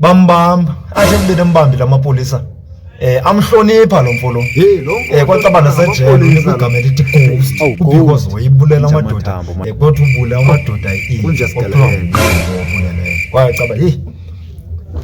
Bambamba, athi ekubeni embambile amapolisa amhlonipha lo mfo lo. Hey, lo mfo Kwacaba nasejele amapolisa unika igama elithi Ghost. Oh, Because Ghost. wayebulela amadoda. Amathambo, man. Kodwa ubule amadoda ayi-eight. Kunje Kwakuthiwa sigelele. ngubuleleyo. Kwacaba heyi.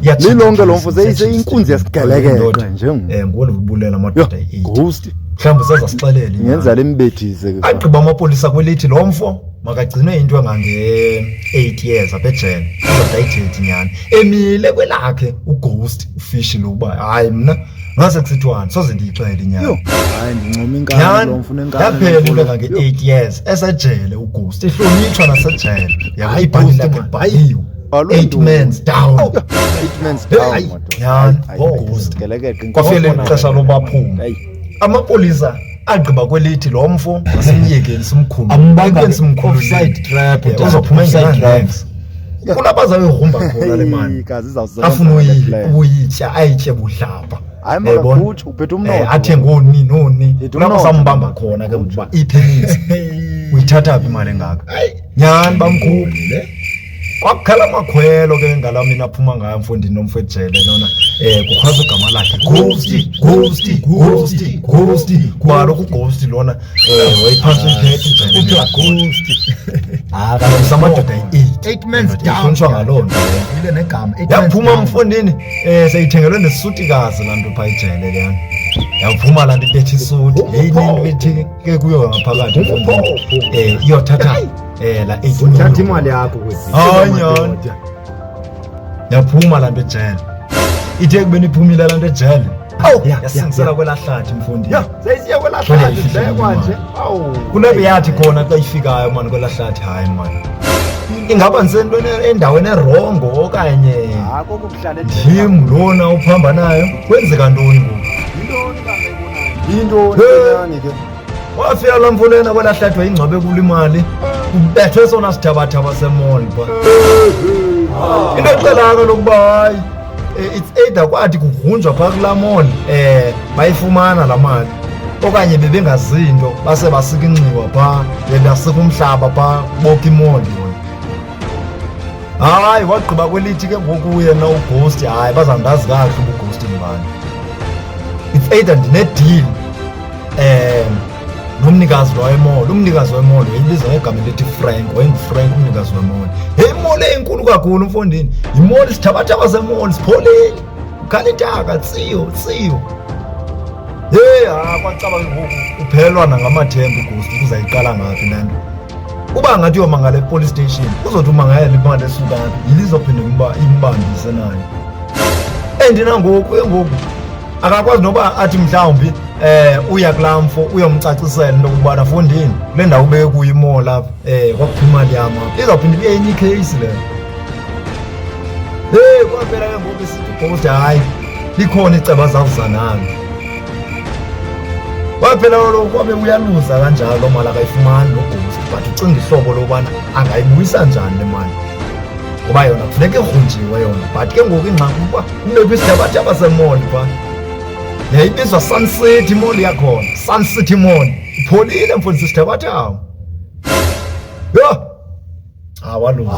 Iyatshintsha Lilonke lo mfo iyatshintsha seyinkunzi yesigelekeke Indoda, nje ngoku. Nguwe lo ubulela amadoda ayi-eight. Ghost. Mhlawumbi usezasixelela inyani. Ngenza limbethise ke. Agqiba amapolisa kwelithi lo mfo makagcinwe into engange-8 years apha ejele, uzade ayithethe inyani. Emile kwelakhe uGhost ufishi lo uba hayi mna ngase kusithiwani soze ndiyixele inyani. Yho, hayi ndincoma inkani Nyhani lo mfo unenkani. yaphela into lo mfo lo. engange-8 years esejele uGhost, ehlonitshwa nasejele. Yabo, Hayi, ibhali Ghost, lakhe man. libhaliwe. Balwe 8 ntoni? men's down. Oh, 8 men's down, Hayi, madoda. nyhani, Hayi, hayi, Ghost. sigelekeke, Kwafika inkomo ixesha lobaphuma. Hayi. Amapolisa agqiba kwelithi lo mfo masimyekeni simkhulule. Ambamba Ekubeni simkhululile. offside trap, tata, Uzophuma offside engenanto. trap. Kulapho azawuyigrumba khona le mali. Igazi izawusebenza Afuna ngale plan. uyitya ayitye budlabha. Hayi, Uyayibona? makakhutshwe, uphethe umnotho. Athe ngoni noni. Uphethe Kulapho umnotho. sambamba khona ke ngokuba iphi eninzi. Uyithatha phi imali engaka? Nyhani bamkhupha. Kwakukhala amakhwelo ke ngalaa mini aphuma ngayo mfondini nomfo ejele lona. Kukhwaza igama lakhe Ghost, Ghost, Ghost, Ghost. Kuba kaloku uGhost lona wayephantsi uyiphethe ijele. Kuthiwa Ghost. Ah, Kaloku samadoda ayi-8. 8 men's Indoda down. ihlonitshwa ngaloo nto leyo. Ibe negama, 8 men's Yaphuma down. mfondini, seyithengelwe nesutikazi laa nto phaa ejele leyana. Yaphuma laa nto ibethe isuti. Yeyinini ibethe ke kuyo ngaphakathi mfondini. Iyothatha la 8 Uthatha million. imali yakho kwezi. Hayi, nyhani. Yaphuma laa nto ejele. Ithe ekubeni iphumile laa nto ejele. Awu, Yasingisela kwelaa hlathi mfondini. Ya, seyisiya kwelaa Kwele hlathi, ifihle ibekwa imali. nje. Awu. Kulapho yathi khona xa ifikayo mani kwelaa hlathi, hayi mani. Ingaba ndisentweni endaweni erongo okanye Ah, koko kuhlala ejele. ndim lona uphambanayo? Kwenzeka ntoni ngoku? Yintoni kanti ayibonayo? Yintoni Hey. nyani ke? Wafika laa mfo lena kwelaa hlathi wayingcwabe kulo imali. Kubethwe sona sithabathaba semall pha. Into exelaka lokuba hayi, it's either kwathi kugrunjwa phaa kulaa mall, bayifumana laa mali, okanye bebengazinto base basika inxiwa phaa, bebasika umhlaba phaa, bokha imall yona. Hayi, wagqiba kwelithi ke ngoku yena uGhost, hayi bazandazi kakuhle uba uGhost ngubani. It's either ndine-deal nomnikazi wemall. Umnikazi wemall wayebizwa ngegama elithi Frank, wayenguFrank umnikazi wemall. Hey, imall enkulu kakhulu mfondini, imall sithabathaba semall, sipholile, kukhala intaka tsiyo tsiyo. Hey, kwacaba ke ngoku uphelwa nangamathemba uGhost ukuzayiqala ngaphi le nto. Uba ngathi uyomangala epolice station, uzothi umangalela imali esuka phi, yile izophinde imbambise nayo. And nangoku ke ngoku akakwazi noba athi mhlawumbi uya kulaa mfo uyomcacisela into yokubana fondini kule ndawo ubeke kuyo imall apha, kwakukho imali yam apha, izawuphinda ibe yenye ikheyisi leyo. Hey, kwaphela ke ngoku esithi uGhost hayi likhona icebo azawuza nalo. Kwaphela kaloku kwabe uyaluza kanjalo loo mali, akayifumani lo Ghost, but ucinga ihlobo lokubana angayibuyisa njani le mali, ngoba yona kufuneka igrunjiwe yona. But ke ngoku ingxaki kukuba kubekho isithabathaba semall phaa, yayibizwa Sun City Mall yakhona, Sun City Mall. Ipholile mfundisi isithabathaba. Yho, waluza.